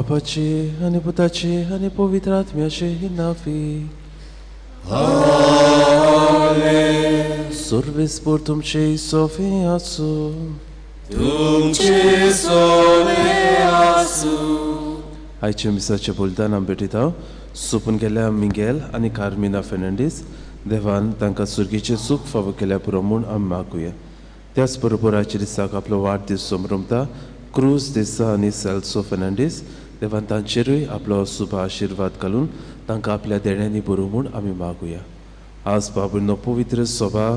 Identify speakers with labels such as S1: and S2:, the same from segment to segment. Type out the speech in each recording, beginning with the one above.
S1: बापाचे आनी पुताचे आनी पवित्र आत्म्याचे नांवी.
S2: आमेन.
S1: सर्वेस्पर तुमचे सोफे आसूं.
S2: तुमचे सोवे आसूं.
S1: आयच्या मिसाचें बोलताना आमी भेटयता सोंपून गेल्या मिंगेल आनी कार्मिना फेर्नांडीस. देवान तांकां सुर्गीचें सूख फावो केल्या पुरो म्हूण आमी मागुया. त्याच बरोबर आयच्या दिसाक आपलो वाडदीस समरमता क्रूज देसा आनी सेल्सो फेर्नांडीस. देवान तांचेरूय आपलो शुभ आशिर्वाद घालून तांकां आपल्या देण्यांनी बरो म्हूण आमी मागुया. आज बाबूनो पवित्र सभा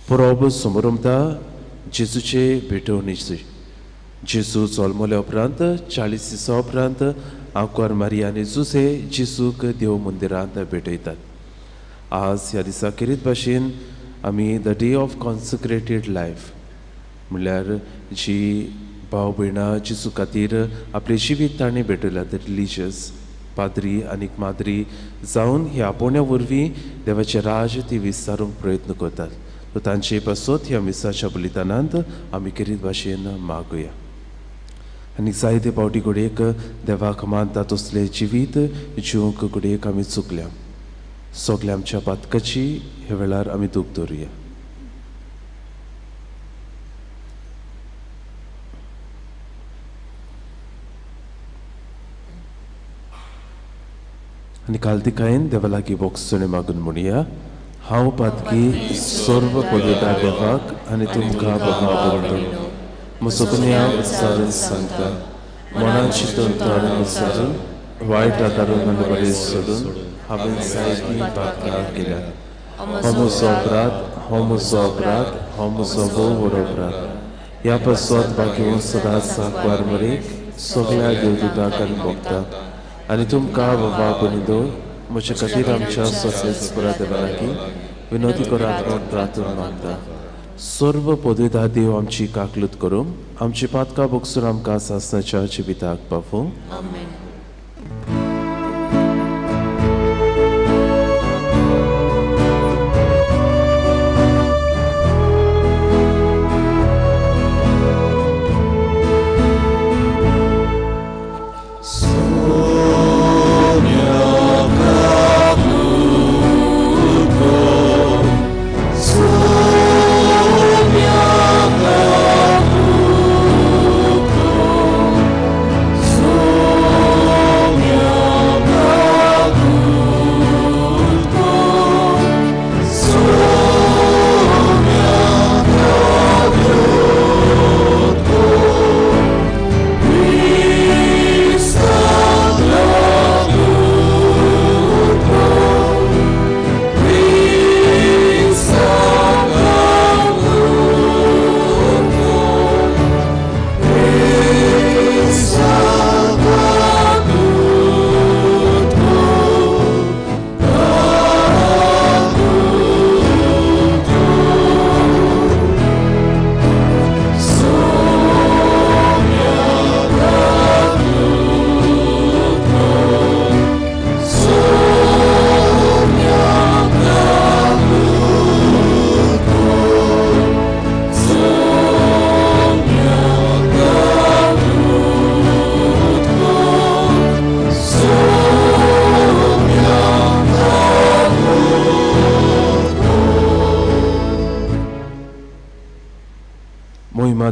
S1: परब समरमता जेजूचे भेटवणीची. जेजू जल्मल्या उपरांत 40 दिसां उपरांत आंकवार मारिया आनी जुसे जेजूक देव मंदिरांत भेटयतात. आज ह्या दिसा खेरीत भाशेन आमी the day of consecrated life म्हणल्यार जी भाव भयणां जेजू खातीर आपलें जिवीत ताणें भेटयलां, the religious पाद्री आनी माद्री जावन ह्या आपोवण्या वरवीं देवाचें राज्य ती विस्तारूंक प्रयत्न करतात. सो तांचे पासत ह्या मिसाच्या बलिदानांत आमी खेरीत भाशेन मागुया. आनी जायते फावटी घडयेक देवाक मानता तसलें जिवीत जिवंक घडयेक आमी चुकल्या. सगल्या आमच्या पातकाची ह्या वेळार आमी दूख दवरुया. आनी कालतिकायेन देवा लागीं बोगसणे मागून म्हणया, हांव पातकी सर्व पवित्र देवाक आनी तुमकां बाबा भयणो म्हजो गुन्यांव उच्चारून सांगता. मनान चिंतून ताणून उच्चारून वायट आदारून आनी बरें सोडून हांवें जायतीं पातकां केल्यात. हो म्हजो अपराध, हो म्हजो अपराध, हो म्हजो भोव व्हड अपराध. ह्या पासत बाकी सदांच सांकवार मरेक सगळ्या देवदूतांक आनी भोगता आनी तुमकां बाबा भयणो म्हजे खातीर आमच्या सर्वेस्परा देवा लागीं विनोदी करात म्हूण प्रार्थना मागता. सर्व पदवीधार देव आमची काकलूत करूं, आमची पातकां भोगसून आमकां सासणाच्या जिविताक पावोवं.
S3: आमेन.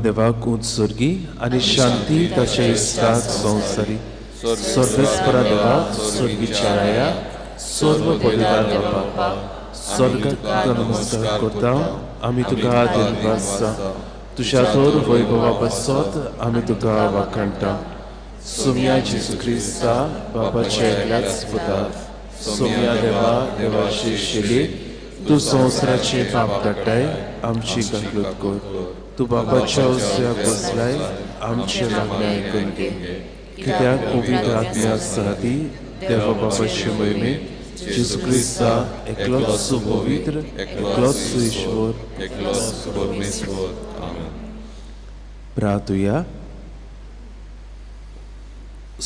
S1: देवाक उंच स्वर्गी आनी शांती ताच्या इश्टाक संवसारी. सर्वेस्परा देवाक स्वर्गीच्या राया सर्व पवित्र बापा स्वर्गाक तुका नमस्कार करता. आमी तुका धन्यवाद तुज्या थोर वैभवा पासत आमी तुका वाखाणटा. सोम्या जेजू क्रिस्ता बापाच्या एकल्याच पुता सोम्या देवा देवाची शेली तूं संवसाराचे पाप काडटाय आमची काकलूत कर. तूं बापाच्या उजव्याक बसलाय आमचें मागणें आयकून घे. कित्याक पवित्र आत्म्या सराती देवा बापाचे मोहिमे जेजू क्रिस्ता एकलोच पवित्र एकलोच ईश्वर
S2: एकलोच परमेश्वर. आमेन.
S1: प्रार्थुया.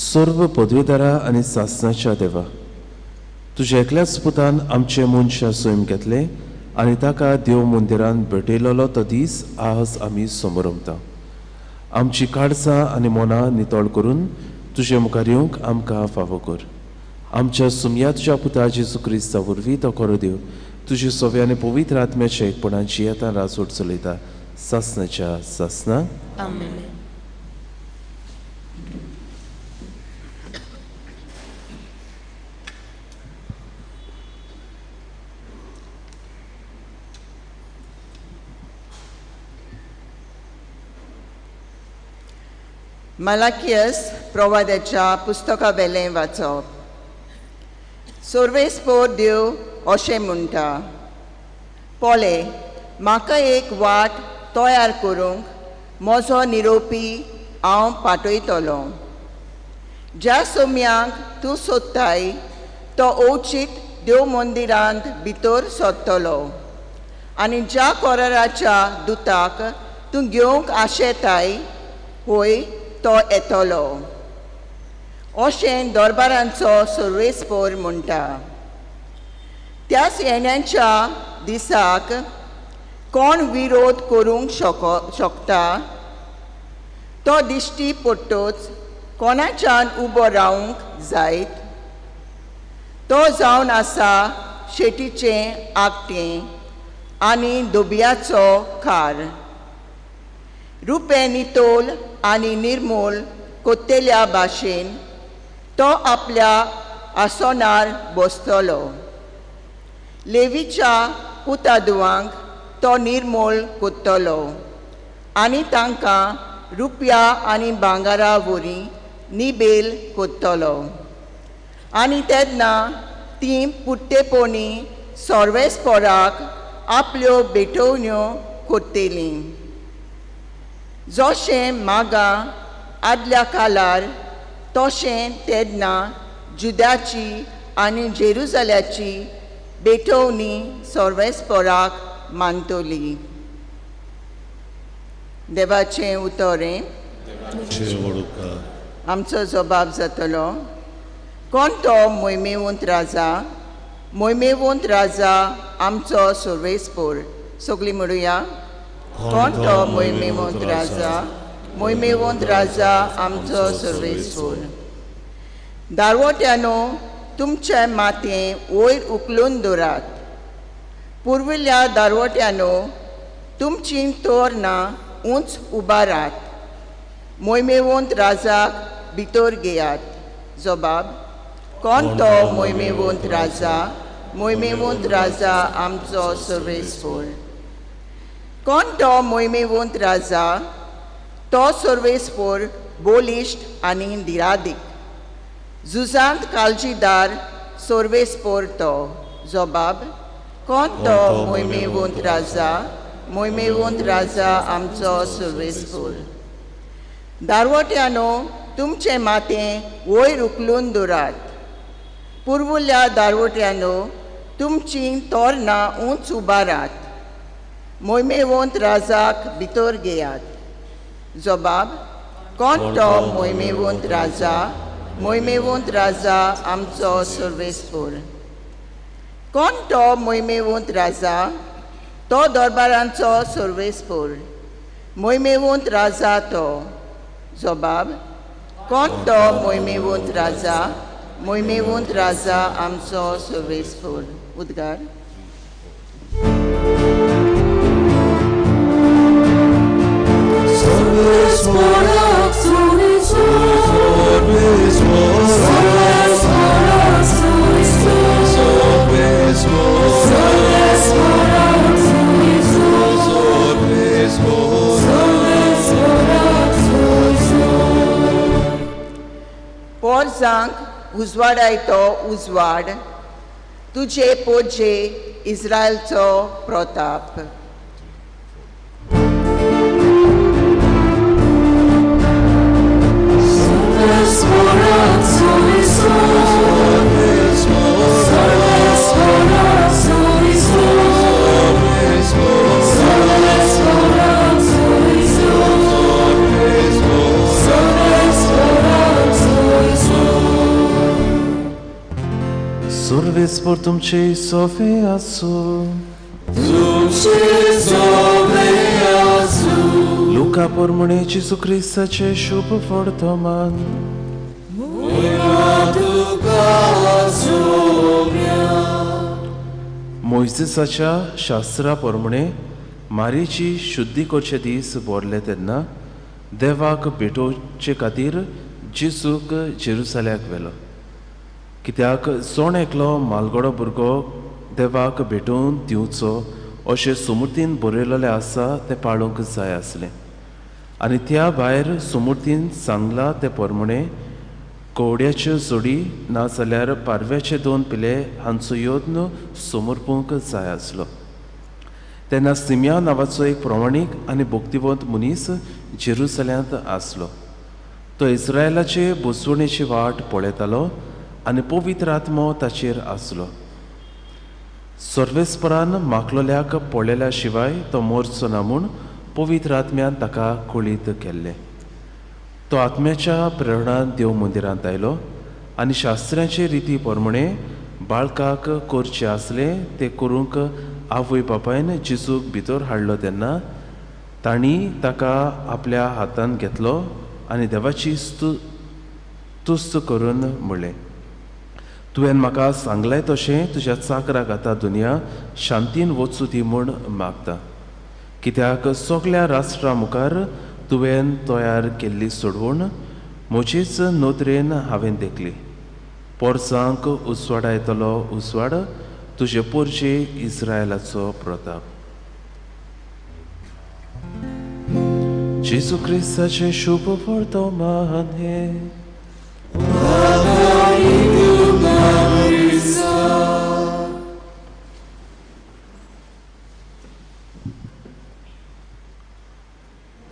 S1: सर्व पदवीदारा आनी सासणाच्या देवा, तुज्या एकल्याच पुतान आमचें मनशां सैम घेतलें आनी ताका देव मंदिरान भेटयलेलो तो दीस आज आमी समरमता. आमची काळजां आनी मनां नितळ करून तुजे मुखार येवंक आमकां फावो कर. आमच्या सुमया तुज्या पुता जेजू क्रिस्ता वरवीं तो करो देव तुजे सोव्या आनी पवित्र आत्म्याच्या एकपणान जियेता राजवट चलयता सासनाच्या सासना.
S3: आमेन.
S4: मलाकियस प्रवादाच्या पुस्तका वेलें वाचप. सर्वेस्पोर देव अशें म्हणटा, पळय म्हाका एक वाट तयार करूंक म्हजो निरोपी हांव पाठयतलो. ज्या सोम्यांक तूं सोदताय तो अवचीत देव मंदिरांत भितर सोदतलो आनी ज्या कोराराच्या दुताक तूं घेवंक आशेताय होय तो येतलो अशें दरबारांचो सर्वेस्पोर म्हणटा. त्याच येण्याच्या दिसाक कोण विरोध करूंक शकता? तो दिश्टी पडटच कोणाच्यान उबो रावंक जायत? तो जावन आसा शेटीचें आगटें आनी दोबयाचो खार, रुपें नितोल आनी निर्मूल कोत्तेल्या भाशेन तो आपल्या आसनार बसतलो. लेवीच्या पुतादुवांक तो निर्मूल कोत्तलो आनी तांकां रुपया आनी भांगरा वरी निबेल कोत्तलो आनी तेन्ना तीं पुट्टेपणी सर्वेस्पोराक आपल्यो भेटवण्यो कोत्तेलीं. जशें मागा आदल्या काळार तशें तेन्ना जुद्याची आनी जेरुजाल्याची भेटवणी सर्वेस्पोराक मानतली. देवाचें उतरें. आमचो जबाब जातलो. कोण तो मोहिमेवंत राजा? मोहिमेवंत राजा आमचो सर्वेस्पोर. सगळीं म्हणुया, कोण तो मोहिमेवंत राजा? मोहिमेवंत राजा आमचो सर्वेस्पोर. दारवट्यानो तुमचें माथें वयर उखलून दवरात. पुर्विल्ल्या दारवट्यानो तुमचीं तोरणां उंच उबारात. मोहिमेवंत राजाक भितर घेयात. जबाब, कोण तो मोहिमेवंत राजा? मोहिमेवंत राजा आमचो सर्वेस्पोर. कोण तो मोहिमेवंत राजा? तो सर्वेस्पोर बलिश्ट आनी दिरादीक, झुजांत काळजीदार सर्वेस्पोर तो. जबाब, कोण तो मोहिमेवंत राजा? मोहिमेवंत राजा आमचो सर्वेस्पोर. दारवट्यानो तुमचें माथें वयर उखलून दवरात. पुर्वुल्ल्या दारवट्यानो तुमचीं तोरणां उंच उबारात. मोहिमेवंत राजाक भितर घेयात. जबाब, कोण तो मोहिमेवंत राजा? मोहिमेवंत राजा आमचो सर्वेस्पोर. कोण तो मोहिमेवंत राजा? तो दरबारांचो सर्वेस्पोर. मोहिमेवंत राजा तो. जबाब, कोण तो मोहिमेवंत राजा? मोहिमेवंत राजा आमचो सर्वेस्पोर. उद्गार. पोरजांक उजवाडायतो उजवाड, तुजे पोजे इस्रायलचो प्रताप.
S1: सर्वेस्पोर तुमचे सोफे आसूं.
S2: तुमचे सोफे आसूं.
S1: लुका पोरमुणे जेजू क्रिस्ताचें शुभ वर्तमान. मोयजेसाच्या शास्त्रा प्रमाणे मारीची शुद्धी करचे दीस भरले तेन्ना देवाक भेटोवचे खातीर जेजूक जेरुसल्याक व्हेलो. कित्याक जोण एकलो मालगडो भुरगो देवाक भेटोवन दिवचो अशें सुमूर्तीन बरयलेलें आसा तें पाळूंक जाय आसलें. आनी त्या भायर सुमूर्तीन सांगलां तें प्रमाणे कोवड्याच्यो जोडी नाजाल्यार पारव्याचे दोन पिले हांचो यत्न समर्पूंक जाय आसलो. तेन्ना सिमिया नांवाचो एक प्रमाणीक आनी भक्तिवंत मनीस जेरुसल्यांत आसलो. तो इस्रायलाचे बसवणेची वाट पळयतालो आनी पवित्र आत्मो ताचेर आसलो. सर्वेस्परान माकलोल्याक पळयल्या शिवाय तो मरचो ना म्हूण पवित्र आत्म्यान ताका कळीत केल्लें. तो आत्म्याच्या प्रेरणान देव मंदिरांत आयलो आनी शास्त्र्याचे रिती प्रमाणे बाळकाक करचें आसलें तें करूंक आवय बापायन जेजूक भितर हाडलो तेन्ना तांणी ताका आपल्या हातान घेतलो आनी देवाची तुस्त करून म्हणलें, तुवें म्हाका सांगलें तशें तुज्या चाकराक आतां दुनिया शांतीन वचूं दी म्हूण मागता. कित्याक सगल्या राष्ट्रा मुखार तुवें तयार केल्ली सोडवण म्हजेच नदरेन हांवें देखली. पोरसांक उजवाडायतलो उजवाड तुजे पोरचे इस्रायलाचो प्रताप. जेजू क्रिस्ताचें शुभ वर्तमान हें.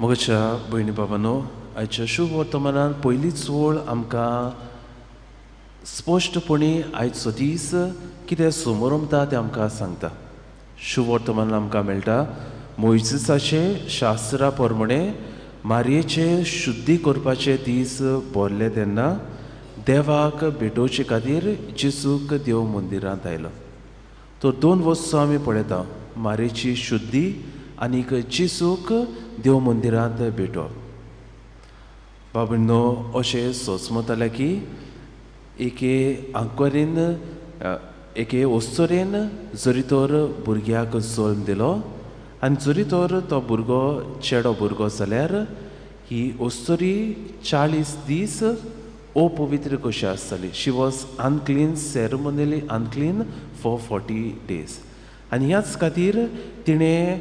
S1: म्हज्या भयणी बाबांनो, आयच्या शुभ वर्तमानान पयलीच वळ आमकां स्पश्टपणी आयचो दीस कितें समोरमता तें आमकां सांगता. शुभ वर्तमान आमकां मेळटा मोयजेसाचे शास्त्रा प्रमाणे मारयेचे शुद्धी करपाचे दीस भरले तेन्ना देवाक भेटोवचे खातीर जेजूक देव मंदिरांत आयलो. तर दोन वस्तू आमी पळयता, मारयेची शुद्धी आनीक जेजूक देव मंदिरांत भेटोवप. बाबींनो, अशें सोचमतालें की एके आंकवारीन एके वस्तुरेन जरी तर भुरग्याक जल्म दिलो आनी जरी तर तो भुरगो चेडो भुरगो जाल्यार ही अस्तुरी 40 दीस अपवित्र कशी आसताली. She was unclean, ceremonially unclean for 40 days. आनी ह्याच खातीर तिणें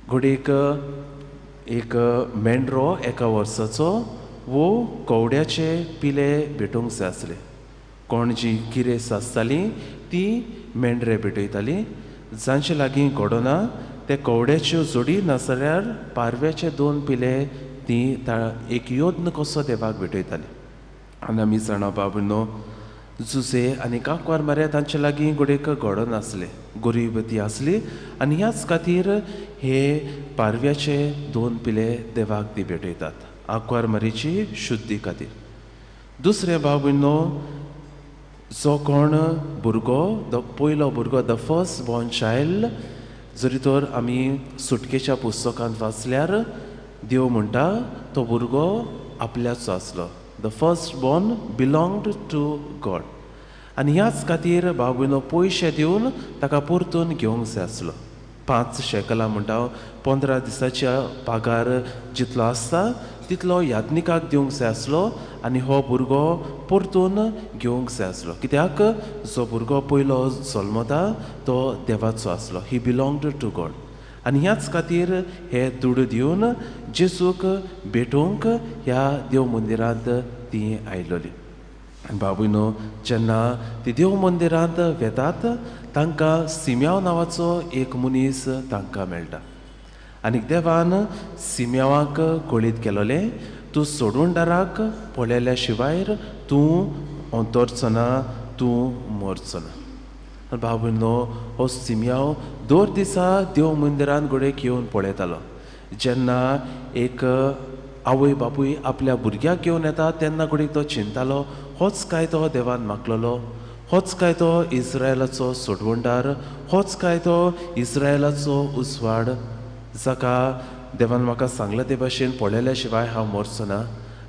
S1: घडयेक एक मेंढरो एका वर्साचो वो कवड्याचे पिले भेटोवंक जाय आसले. कोण जी गिरेस्त आसतालीं ती मेंढरे भेटयताली, जांचे लागीं घडोना ते कवड्याच्यो जोडी नाजाल्यार पारव्याचे दोन पिले ती एक यत्न कसो देवाक भेटयताली. आनी आमी जाणा बाबनो, जुजे आनी कांकवार मार्या तांचे लागीं घडयेक घडोनासले, गरीब ती आसली आनी ह्याच खातीर हे पारव्याचे दोन पिले देवाक ती भेटयतात आंकवार मारीची शुद्धी खातीर. दुसरें बाबनो, जो कोण भुरगो the पयलो भुरगो the first born child, जरी तर आमी सुटकेच्या पुस्तकांत वाचल्यार देव म्हणटा तो भुरगो आपल्याचो आसलो. The first born belonged to God. आनी ह्याच खातीर बाबूनो पयशे दिवन ताका परतून घेवंक जाय आसलो. 5 शेकलां म्हणटा 15 दिसाच्या पगार जितलो आसता तितलो याज्ञिकाक दिवंक जाय आसलो आनी हो भुरगो परतून घेवंक जाय आसलो. कित्याक जो भुरगो पयलो जल्मता तो देवाचो आसलो. ही बिलोंगड टू गॉड. आनी ह्याच खातीर हे दुडू दिवन जेजूक भेटोवंक ह्या देव मंदिरांत ती आयलोली. आनी बाबूनो, जेन्ना ती देव मंदिरांत वेतात तांकां सिम्याव नांवाचो एक मनीस तांकां मेळटा. आनी देवान सिम्यावाक कळीत केलोलें, तूं सोडूनदाराक पळयल्या शिवाय तूं अंतरचो ना, तूं मरचो ना. बाबूनो, हो सिम्याव दर दिसा देव मंदिरांत घडयेक येवन पळयतालो. जेन्ना एक आवय बापूय आपल्या भुरग्याक घेवन येता तेन्ना घडयेक तो चिंतालो, होच काय तो देवान मागलेलो, होच काय तो इस्रायलाचो सोडवणदार, होच काय तो इस्रायलाचो उजवाड, जाका देवान म्हाका सांगलां ते भाशेन पळयल्या शिवाय हांव मरचो ना.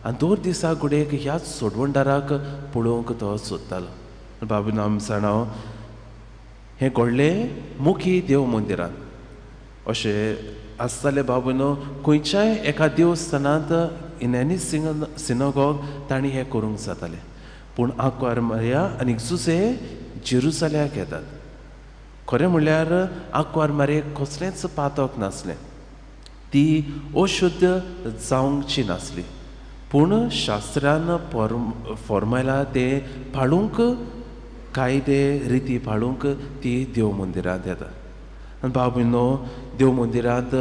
S1: आनी दर दिसा घडयेक ह्याच सोडवणदाराक पळोवंक तो सोदतालो. बाबून आमी जाणा हें घडलें मुखी देव मंदिरांत. अशें आसतालें बाबूनो खंयच्याय एका देवस्थानांत इन एनी सिनोगॉग तांणी हें करूंक जातालें. पूण आंकवार मारिया आनी जुजे जेरुजाल्याक येतात. खरें म्हणल्यार आंकवार मारयेक कसलेंच पातक नासलें, ती अशुद्ध जावंकची नासली, पूण शास्त्रान फॉर्मायला तें पाळूंक, कायदे रिती पाळूंक ती देव मंदिरांत येता. आनी बाबूनो देव मंदिरांत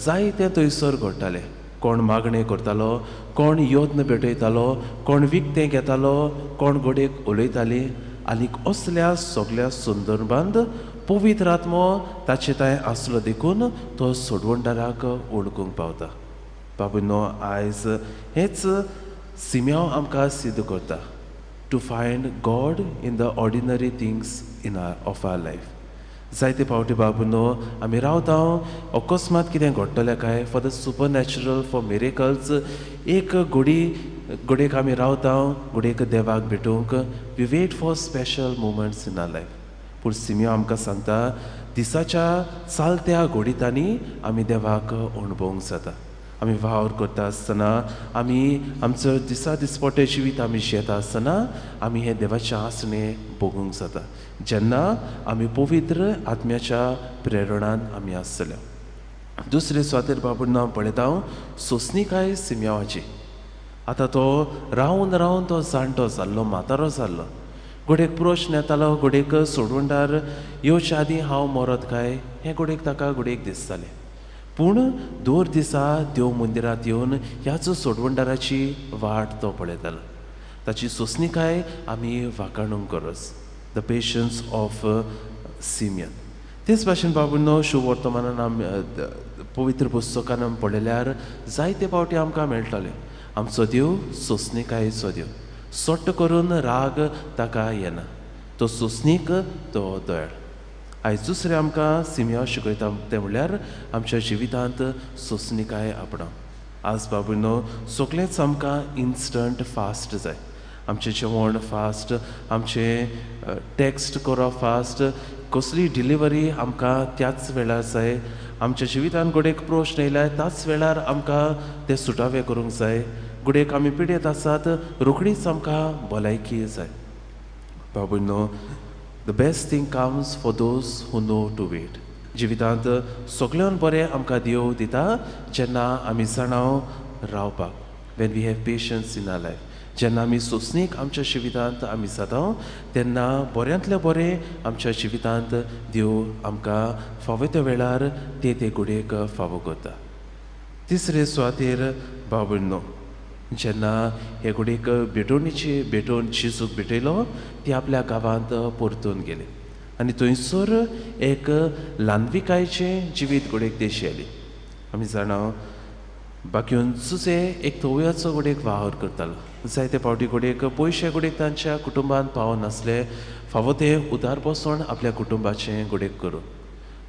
S1: जायतें थंयसर घडटालें. कोण मागणें करतालो, कोण यत्न भेटयतालो, कोण विकतें घेतालो, कोण घडयेक उलयताली. आनीक असल्या सगल्या संदर्भांत पवित्र आत्मो ताचे थंय आसलो देखून तो सोडवणदाराक वळखूंक पावता. बाबूनो आयज हेच सिम्यांव आमकां सिद्ध करता, to find God in the ordinary things in our of our life. जायते फावटी बाबूनो आमी रावता अकस्मात कितें घडटलें काय, for the supernatural, for miracles. एक घोडी घडयेक आमी रावता घडयेक देवाक भेटूंक, we wait for special moments in our life. पूण सिमियो आमकां सांगता दिसाच्या चालत्या घोडितांनी आमी देवाक अणभवूंक जाता. आमी वावर करता आसतना, आमी आमचो दिसा दिसपट्टें जिवीत आमी जियेता आसतना आमी हें देवाचें आसणें भोगूंक जाता, जेन्ना आमी पवित्र आत्म्याच्या प्रेरणान आमी आसतले. दुसरे सुवातेर बाबून हांव पळयता हांव सोंसणीकाय सिम्यावाची. आतां तो रावन रावन तो जाणटो जाल्लो, म्हातारो जाल्लो. घडयेक प्रश्न येतालो, घडयेक सोडवणदार येवचे आदीं हांव मरत काय हें घडयेक ताका घडयेक दिसतालें. पूण दर दिसा देव मंदिरांत येवन ह्याच सोडवणदाराची वाट तो पळयतालो. ताची सोंसणीकाय आमी वाखाणूंक गरज, the patience of Simeon. तेच भाशेन बाबूनो शुभवर्तमानान आमी पवित्र पुस्तकान आमी पळयल्यार जायते फावटी आमकां मेळटालें आमचो देव सोंसणीकायेचो देव, सट्ट करून राग ताका येना, तो सोंसणीक, तो दयाळ. आयज दुसरें आमकां सिमिया शिकयता तें म्हणल्यार आमच्या जिवितांत सोंसणीकाय आपणाव. आज बाबूनो सगळेंच आमकां इन्स्टंट फास्ट जाय. आमचें जेवण फास्ट, आमचें टॅक्स्ट करप फास्ट, कसली डिलिव्हरी आमकां त्याच वेळार जाय. आमच्या जिवितांत घडयेक प्रश्न येयल्यार त्याच वेळार आमकां ते सुटावे करूंक जाय. घडयेक आमी पिडेत आसात, रोखडीच आमकां भलायकी जाय. बाबूनो the best thing comes for those who know to wait. जिवितांत सगळ्यान बरें आमकां देव दिता जेन्ना आमी जाणाव रावपाक, when we have patience in our life. जेन्ना आमी सोंसणीक आमच्या जिवितांत आमी जाता तेन्ना बऱ्यांतलें बरें आमच्या जिवितांत देव आमकां फावो त्या वेळार ते ते घडयेक फावो करता. तिसरे सुवातेर बाबूनो जेन्ना हे घडयेक भेटवणीची भेटवण जेजूक भेटयलो, ती आपल्या गांवांत परतून गेली आनी थंयसर एक ल्हानविकायचें जिवीत घडयेक देशी आयली. आमी जाणा बाकी जुजे एक तवयाचो घडयेक वावर करतालो. जायते फावटी घडयेक पयशे घडयेक तांच्या कुटुंबांत पावनासले, फावो ते उदार बसोन आपल्या कुटुंबाचें घडयेक करूं.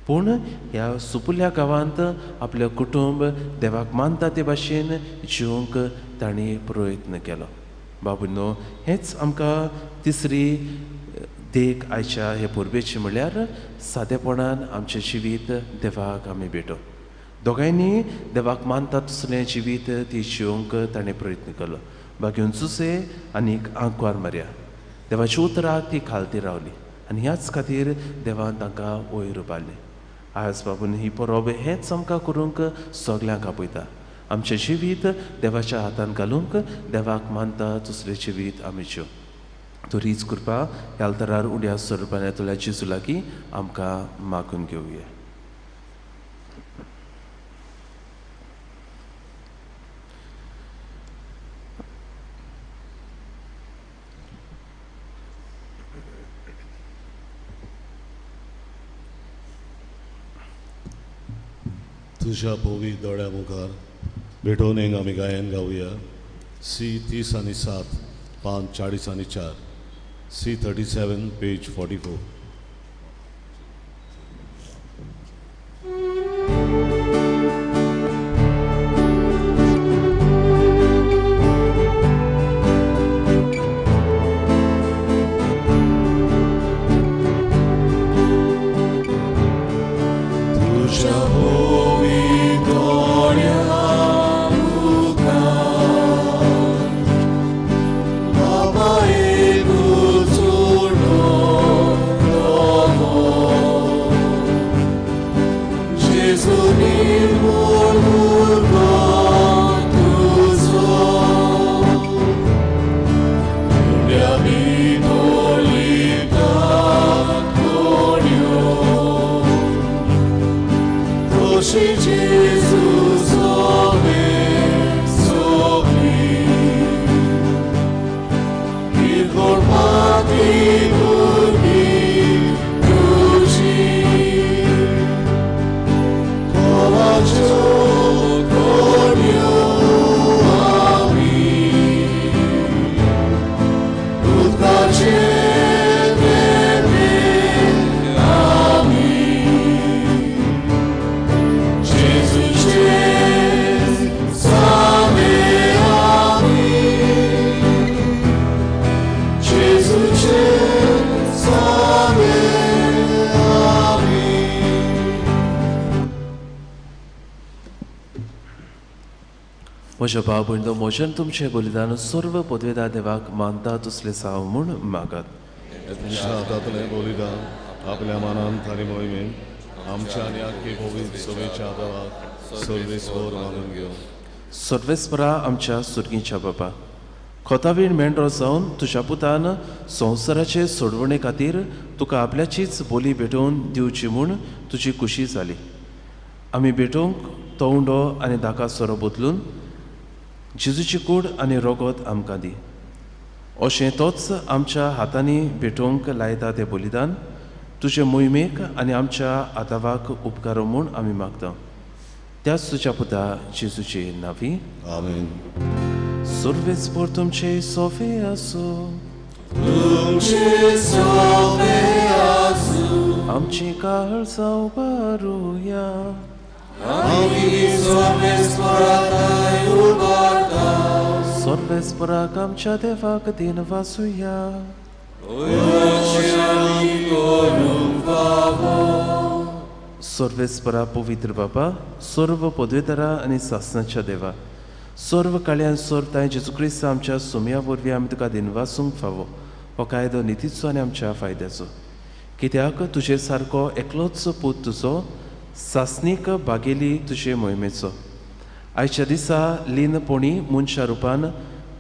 S1: पूण ह्या सुपुल्ल्या गांवांत आपलें कुटुंब देवाक मानता ते भाशेन जिवंक तांणी प्रयत्न केलो. बाबूनो हेंच आमकां तिसरी देख आयच्या हे परबेची म्हणल्यार सादेपणान आमचें जिवीत देवाक आमी भेटो. दोगांयनी देवाक मानता तसलें जिवीत ती जिवंक ताणें प्रयत्न केलो. बाकी जुसे आनीक आंकवार मारया देवाच्या उतराक ती खालती रावली आनी ह्याच खातीर देवान तांकां वयर उबारलें. आयज बाबून ही परब हेंच आमकां करूंक सगल्यांक आपयता. आमचें जिवीत देवाच्या हातान घालूंक देवाक मानता दुसरें जिवीत आमी जिव. तो रीच कृपा ह्या आल्तारार उड्या स्वरुपान येतल्या जेजू लागीं आमकां मागून घेवया.
S2: तुझ्या पोवी दोळ्या मुखार भेटोवणेक आमी गायन गावया. सी 30 आनी 7 पान 40 आनी 4, सी 37 पेज 44.
S1: म्हज्या भाव भयणो म्हज्यान तुमचें बलिदान सर्व पदवेदार देवाक मानता तसलें साव म्हूण मागात.
S2: तुमच्या हातांतलें बलिदान आपल्या मनांत आनी मोहिमेन आमच्या आनी आख्खी पवित्र सभेच्या आदाराक सर्वेस्पर मानून घेवं.
S1: सर्वेस्परा आमच्या सुर्गीच्या बाबा, खोतावीण मेंढरो जावन तुज्या पुतान संवसाराचे सोडवणे खातीर तुका आपल्याचीच बोली भेटोवन दिवची म्हूण तुजी खुशी जाली. आमी भेटोवंक तो उंडो आनी दाका सोरो बदलून जेजूची कूड आनी रोगत आमकां दी. अशें तोच आमच्या हातांनी भेटोवंक लायता तें बलिदान तुजे मोहिमेक आनी आमच्या आदावाक उपकारो म्हूण आमी मागता. त्याच तुज्या पुता जेजूचे नांवी
S2: आमेन.
S1: सर्वेस्पर तुमचे सोफे आसूं.
S3: तुमचे सोफे आसूं.
S1: आमची काळ जावं.
S3: आमी सर्वेस्पराक उबारता.
S1: सर्वेस्पराक आमच्या देवाक दिन वासुया. सर्वेस्परा पवित्र बाबा, सर्व पदवेदारा आनी सासनाच्या देवा, सर्व काळ्यान सर्व तांय जेजू क्रिस्त आमच्या सोम्या वरवीं आमी तुका दिनवासूंक फावो. हो कायदो नितीचो आनी आमच्या फायद्याचो, कित्याक तुजे सारको एकलोच पूत तुजो सासनीक बागेली तुजे मोहिमेचो. आयच्या दिसा लीनपणी मनशा रुपान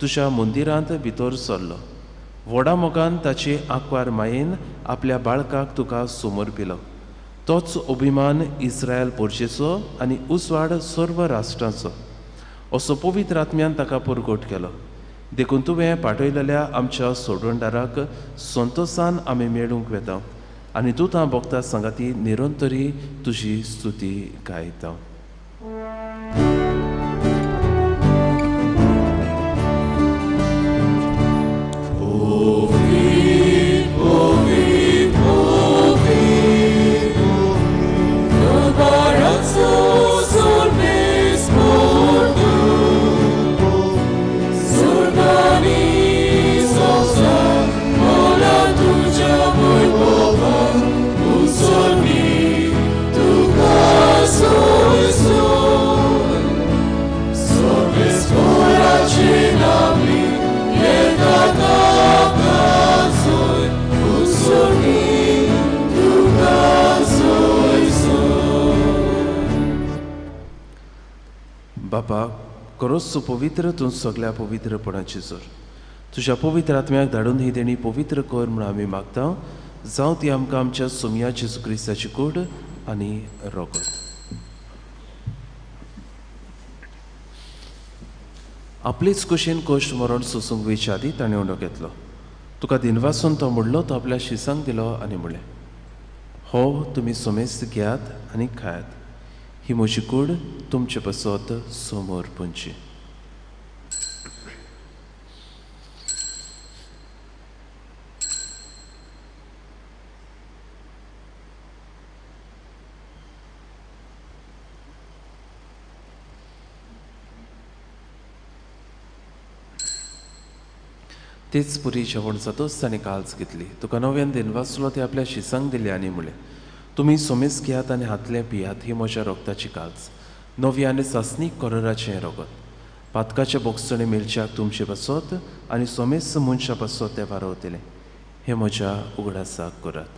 S1: तुज्या मंदिरांत भितर सरलो. व्हडा मोगान ताचे आंकवार मायेन आपल्या बाळकाक तुका समर्पिलो. तोच अभिमान इस्रायल पोरशेचो आनी उजवाड सर्व राष्ट्रांचो असो पवित्र आत्म्यान ताका परगट केलो. देखून तुवें पाठयलेल्या आमच्या सोडवणदाराक संतोसान आमी मेळूंक वेता आनी दुतां भोगता सांगाती निरंतरी तुजी स्तुती गायता. बापा, खरोच तूं पवित्र, तूं सगळ्या पवित्रपणाची जोर. तुज्या पवित्र आत्म्याक धाडून ही देणी पवित्र कर म्हूण आमी मागता. जावं ती आमकां आमच्या सोमया जेजू क्रिस्ताची कूड आनी रोगत. आपलेच कुशीन कश्ट मरण सोसूंक वयच्या आदीं ताणें उंडो घेतलो. तुका दिनवासून तो म्हणलो, तो आपल्या शिसांक दिलो आनी म्हणलें, हो तुमी सोमेस्त घेयात आनी खायात, ही म्हजी कूड तुमचे पासत समोर पुंची. तेच पुरी जेवण जातोच ताणें काल्स घेतली. तुका नव्यान दिनवासलो, ते आपल्या शिसांक दिले आनी म्हणलें, तुमी सोमेस घेयात आनी हातलें पियात, ही म्हज्या रोगताची काल्स, नवी आनी सासणीक कोरराचें रोगत. पातकाचे बोगसणे मेळच्याक तुमचे पासत आनी सोमेस मनशा पासत तें वारवतलें. हें म्हज्या उगडासाक करात.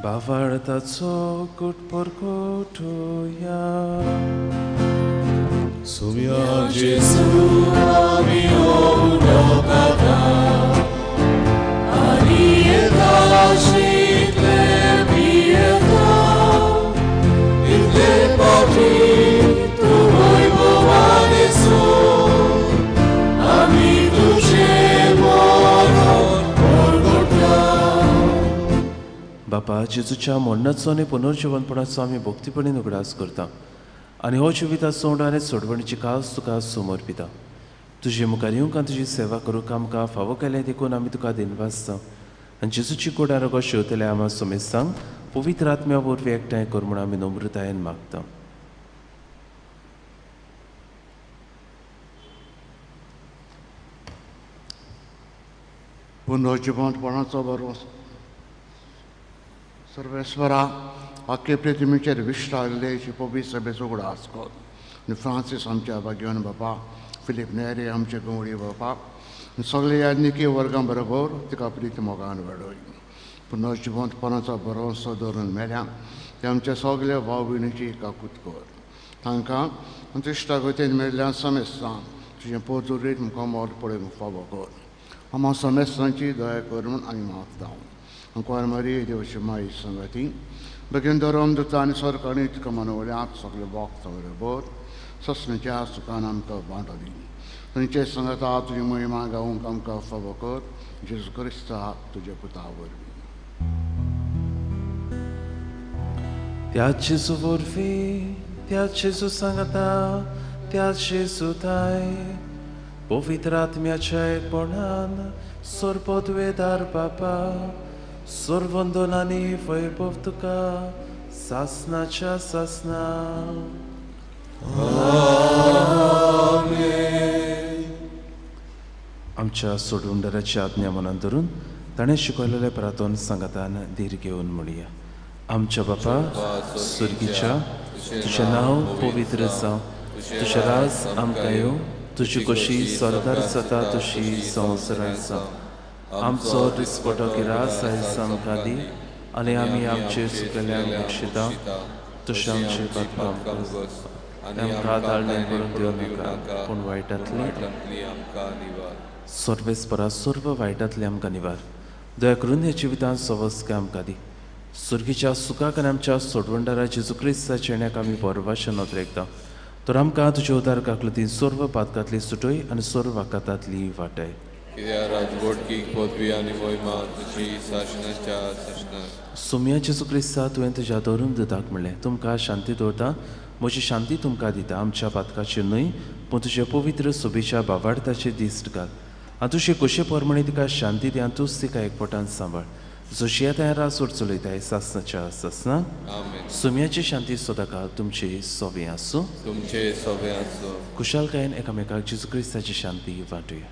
S1: भावार्थाचो कुटपरकोटुया.
S2: सुम्या
S3: जेसू आमी ओडोकाता आनी एकाशितले पियेता इतले पाटी तूं वैभवान येसू आमी तुजें मरण परगटा.
S1: बापा, जेजूच्या मरणाचो आनी पुनर्जिवनपणाचो आमी भक्तीपणी उगडास करता आनी हो जिविताचो उंडो आनी सोडवणीची कास तुका समर्पिता. तुजे मुखार येवंक आनी तुजी सेवा करूंक आमकां फावो केलें देखून आमी तुका दिनवासता आनी जेजूची कोड आरोग्य शेवतले आमा समेस्तांक पवित्र आत्म्या वरवीं एकठांय कर म्हूण आमी नम्रतायेन मागता.
S5: पुनर्जिवंतपणाचो भरवंसो सर्वेस्वरा आख्खे प्रतिमेचेर विश्रालेची पवित्र सभेचो उगडास कर आनी फ्रांसीस आमच्या भाग्यवान बापा, फिलीप नेरी आमचे गवळी बापा आनी सगळे याज्ञिकी वर्गां बरोबर तिका प्रीत मोगान वाडय. पुनर्जिवंतपणाचो भरवंसो धरून मेल्या ते आमच्या सगल्या भाव भयणीची काकूत कर. तांकां आमच्या इश्टागतीन मेळ्ळ्या समेस्तां तुजें पोरतुरीत मुखामोल पळोवंक फावो कर. आमा समेस्तांची दया कर म्हूण आमी मागता. कुंवार मारी देवची माई संगती बेगीन धरम दुता आनी सरकारी तुका मनवल्यात सगळे भक्त बरोबर ससण्याच्या सुखान आमकां वांटो दी. तुमचे संगता तुजी महिमा गावंक आमकां फावो कर. जेजू क्रिस्ता तुज्या पुता वरवीं.
S1: त्या जेजू वरवीं, त्या जेजू सांगता, त्या जेजू थाय पवित्र आत्म्याच्या एकपणान सर्वोत्वेदार बापा सर्वंदनानी वैभव तुका सासनाच्या सासना.
S3: आमेन.
S1: आमच्या सोडवणदाराची आज्ञा मनान धरून ताणें शिकयलेल्या प्रार्थन सांगातान धीर घेवन म्हणया. आमच्या बापा सुर्गीच्या, तुजें नांव पवित्र जावं, तुजें राज आमकां येवं, तुजी कशी स्वर्गार जाता तशी संवसारांत जावं. आमचो दिसपटो किरास आयज आमकां दी आनी आमी आमचे सुकेल्यांक बक्षिता तशें आमचे पातकां आमकां ताळणे करून दिवं नाका, पूण वायटांतली
S3: आमकां निवार.
S1: सर्वेस्परा सर्व वायटांतली आमकां निवार. दया करून ह्या जिवितांत सवस्काय आमकां दी. सुर्गीच्या सुखाक आनी आमच्या सोडवणदारा जेजू क्रिस्ताच्या येण्याक आमी बरवाशे नदरेकता तर आमकां तुज्या उदार काकलती सर्व पातकांतली सुटय आनी सर्व आकातांतली वाटय.
S3: कित्याक राजवटकी पदवी आनी महिमा तुजी सासणाच्या सासणाक.
S1: सोम्या जेजू क्रिस्ता, तुवें तुज्या धरून दुताक म्हणलें, तुमकां शांती दवरता, म्हजी शांती तुमकां दिता. आमच्या पातकाचेर न्हय पूण तुजे पवित्र सोबेच्या बावार्थाचेर दिश्ट घाल आनी तुजे कशे प्रमाणे तिका शांती दी आनी तूंच तिका एकपटान सांबाळ. जशी आतां राजवट चलयताय सासणाच्या सासणाक. सोम्याची शांती सदांकाळ तुमचे सोबें आसूं.
S3: तुमचे सोबें आसूं.
S1: खुशालकायेन एकामेकाक जेजू क्रिस्ताची शांती वांटुया.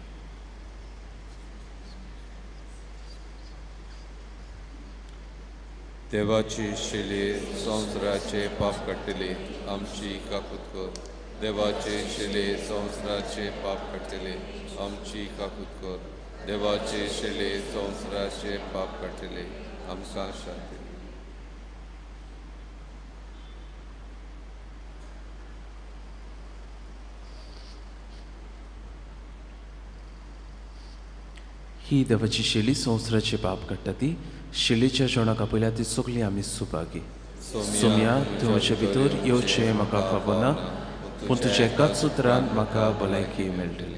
S3: देवाची शिले संवसाराचे पाप काडटले आमची काकूत कर. देवाचे शिले संवसाराचे पाप काडटले आमची काकूत कर. देवाचे शिले संवसाराचे पाप काडटले आमकां शांती.
S1: ही देवाची शेली संवसाराचे पाप काडटा ती शेलीच्या जेवणाक आपयल्या ती सगळी आमी सुभागी. सोम्या, तूं म्हजे भितर येवचें म्हाका फावना, पूण तुज्या एकाच उतरान म्हाका भलायकी मेळटली.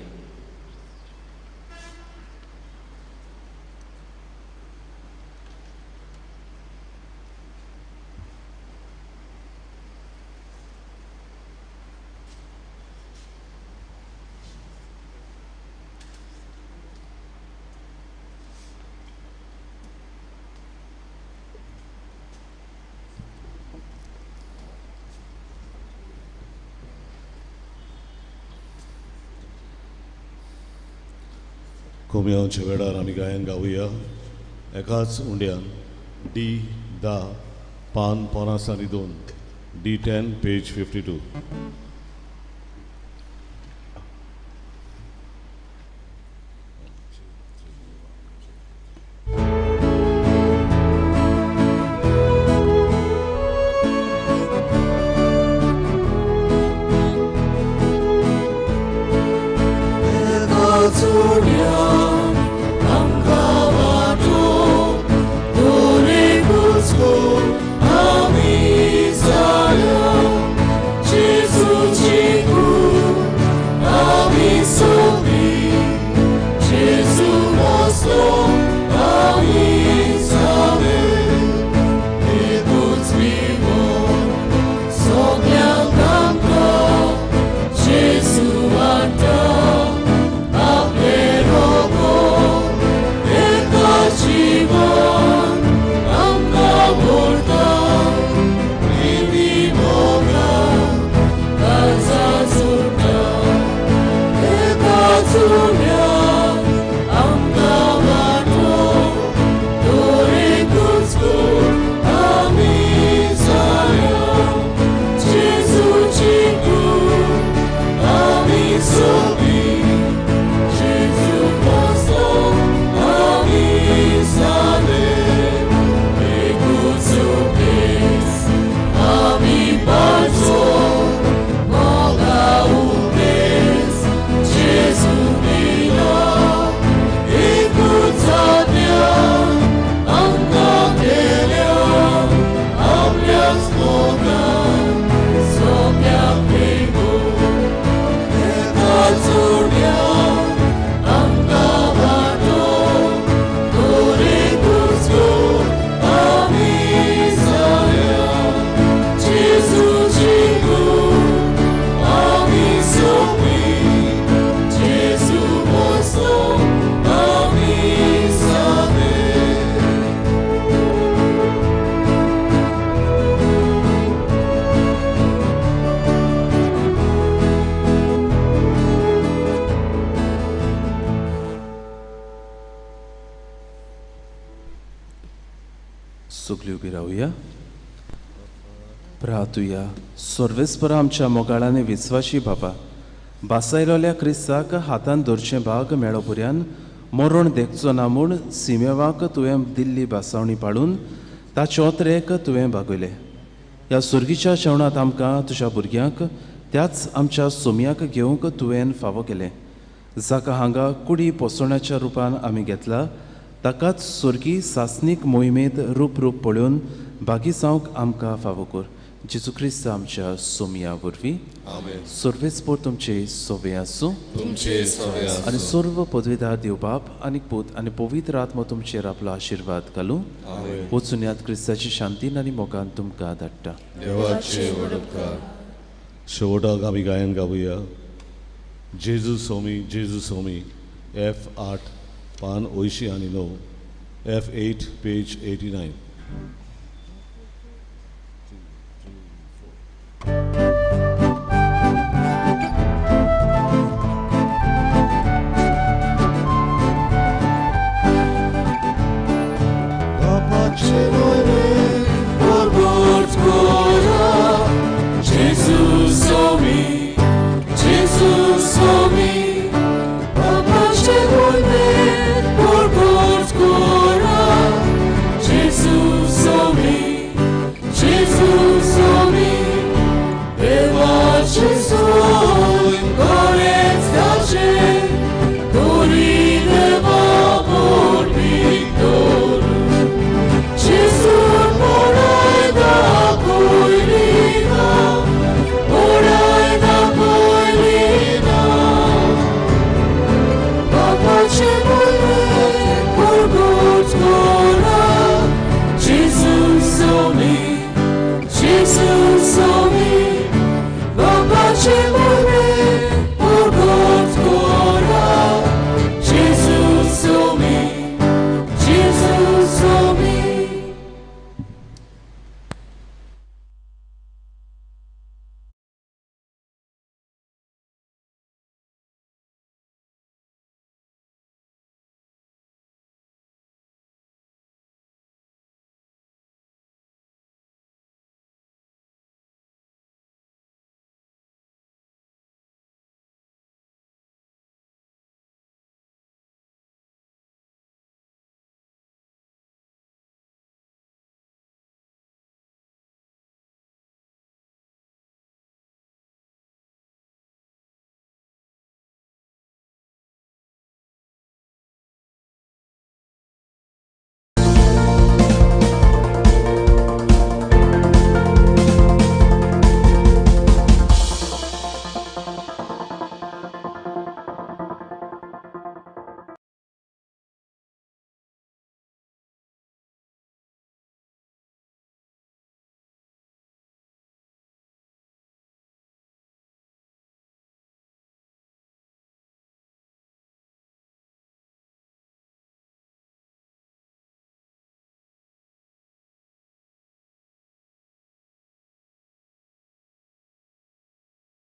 S2: कोमयांच्या वेळार आमी गायन गावया एकाच उंड्यान डी 10 पान 52 D 10 page 52.
S1: सगळी उबी रावया. प्रातुया. सर्वेस्पर आमच्या मोगाळांनी विस्वाशी बाबा, बासायलोल्या क्रिस्ताक हातान धरचें भाग मेळो पुर्यान मरण देखचो ना म्हूण सिमेवाक तुवें दिल्ली बासावणी पाळून ताचे ओतरेक तुवें भागयलें. ह्या सुर्गीच्या जेवणांत आमकां तुज्या भुरग्यांक त्याच आमच्या सोमयाक घेवंक तुवें फावो केलें. जाका हांगा कुडी पोसवण्याच्या रुपान आमी घेतला ताकाच सुर्गी सासणीक मोहिमेंत रूप रूप पळोवन भागी जावंक आमकां फावो कर. जेजू क्रिस्त आमच्या सोमया वरवीं. सर्वेस्पर तुमचे सोवे आसूं आनी सर्व पदवीदार देव बाप आनी पूत आनी पवित्र आत्मो तुमचेर आपलो आशिर्वाद घालूं. वचून याद क्रिस्ताची शांतीन आनी मोगान तुमकां धाडटा.
S2: शेवटाक आमी गायन गावया जेजू सोमी जेजू सोमी, एफ 8 पान 89, एफ 8 पेज 89. बापाचे